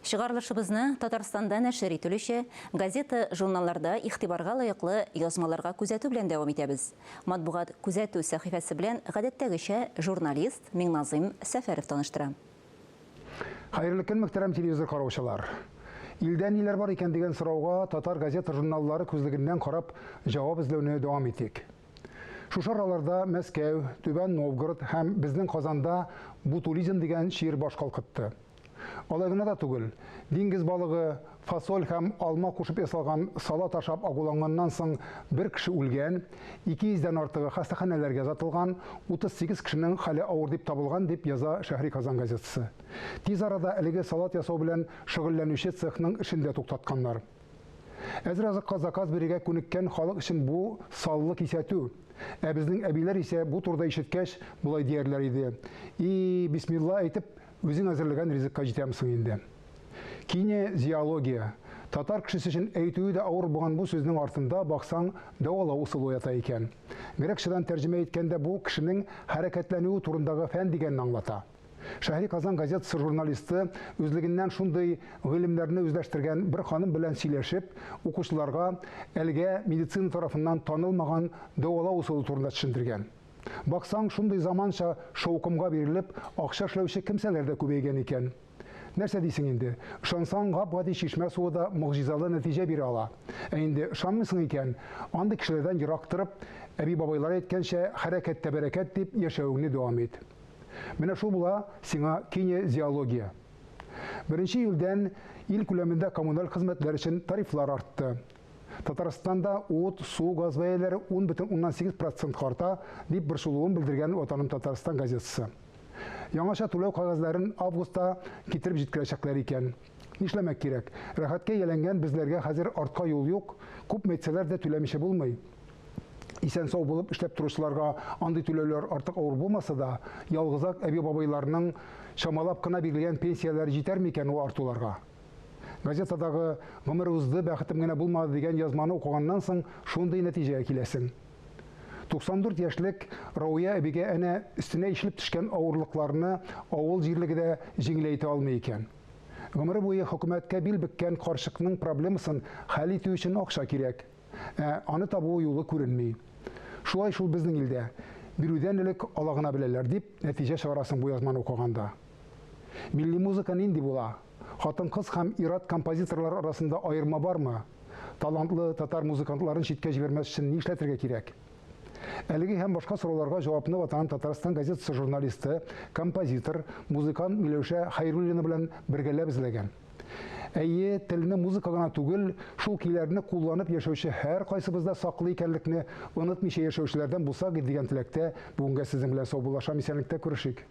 Чыгарылышыбызны Татарстанда нәшер ителүче газета-журналларда игътибарга лаеклы язмаларга күзәтү белән дәвам итәбез. Матбугат күзәтү сәхифәсе белән гадәттәгечә журналист Миңназыйм Сәфәров таныштыра. Хәерле көн, мөхтәрәм телевизор караучылар! Илдә ниләр бар икән дигән сорауга татар газета-журналлары күзлегеннән карап җавап эзләүне дәвам итик. Шушы араларда Мәскәү, Түбән Новгород һәм безнең Казанда бутулизм дигән чир баш калкытты. Алай гына да түгел, диңгез балыгы, фасоль һәм алма кушып ясалган салат ашап агуланганнан соң бер кеше үлгән, 200 дән артыгы хастаханәләргә озатылган, 38 кешенең хәле авыр дип табылган, дип яза Шәһри Казан газетасы. Тиз арада әлеге салат ясау белән шөгыльләнүче цехның эшен дә туктатканнар. Әзер азыкка заказ бирергә күнеккән халык өчен бу саллы кисәтү. Ә безнең әбиләр исә бу турыда ишеткәч, болай диярләр иде, И, бисмилла әйтеп, үзең әзерләгән ризыкка җитәме соң инде? Кинезиология. Татар кешесе өчен әйтүе дә авыр булган бу сүзнең артында, баксаң, дәвалау ысулы ята икән. Грекчадан тәрҗемә иткәндә бу кешенең хәрәкәтләнүе турындагы фән дигәнне аңлата. Шәһри Казан газетасы журналисты үзлегеннән шундый гыйлемнәрне үзләштергән бер ханым белән сөйләшеп, укучыларга әлегә медицина тарафыннан танылмаган дәвалау ысулы турында төшендергән. Баксаң, шундый заманча шаукымга бирелеп, акча эшләүче кемсәләр дә күбәйгән икән. Нәрсә дисең инде? Ышансаң, гап-гади чишмә суы да могҗизалы нәтиҗә бирә ала. Ә инде ышанмыйсың икән, андый кешеләрдән ерак торып, әби-бабайлар әйткәнчә, хәрәкәттә бәрәкәт дип яшәвеңне дәвам ит. Менә шул була сиңа кинезиология. Беренче июльдән ил күләмендә коммуналь хезмәтләр өчен тарифлар артты. Татарстанда ут, су, газ бәяләре 10,8 процентка арта, дип борчылуын белдергән Ватаным Татарстан газетасы. Яңача түләү кәгазьләрен августта китереп җиткерәчәкләр икән. Нишләмәк кирәк, рәхәткә ияләнгән безләргә хәзер артка юл юк, күпме әйтсәләр дә түләмичә булмый. Исән-сау булып эшләп торучыларга андый түләүләр артык авыр булмаса да, ялгызак әби-бабайларның чамалап кына бирелгән пенсияләре җитәр микән ул артуларга? Газетадагы Гомер узды, бәхетем генә булмады дигән язманы укыганнан соң шундый нәтиҗәгә киләсең. 94 яшьлек Рауя әбигә әнә өстенә ишелеп төшкән авырлыкларны авыл җирлеге дә җиңеләйтә алмый икән. Гомере буе хөкүмәткә бил бөккән карчыкның проблемасын хәл итү өчен акча кирәк. Ә аны табу юлы күренми. Шулай шул безнең илдә. Бирүдән элек ала гына беләләр, дип нәтиҗә чыгарасың бу язманы укыганда. Милли музыка нинди була? Хатын-кыз һәм ир-ат композиторлар арасында аерма бармы? Талантлы татар музыкантларын читкә җибәрмәс өчен ни эшләтергә кирәк? Әлеге һәм башка сорауларга җавапны Ватаным Татарстан газетасы журналисты, композитор, музыкант Миләүшә Хәйруллина белән бергәләп эзләгән. Әйе, телне музыка гына түгел, шул көйләрне кулланып яшәүче һәркайсыбыз да саклый икәнлекне онытмыйча яшәүчеләрдән булсак иде дигән теләктә бүгенгә сезнең белән саубуллашам, исәнлектә күрешик.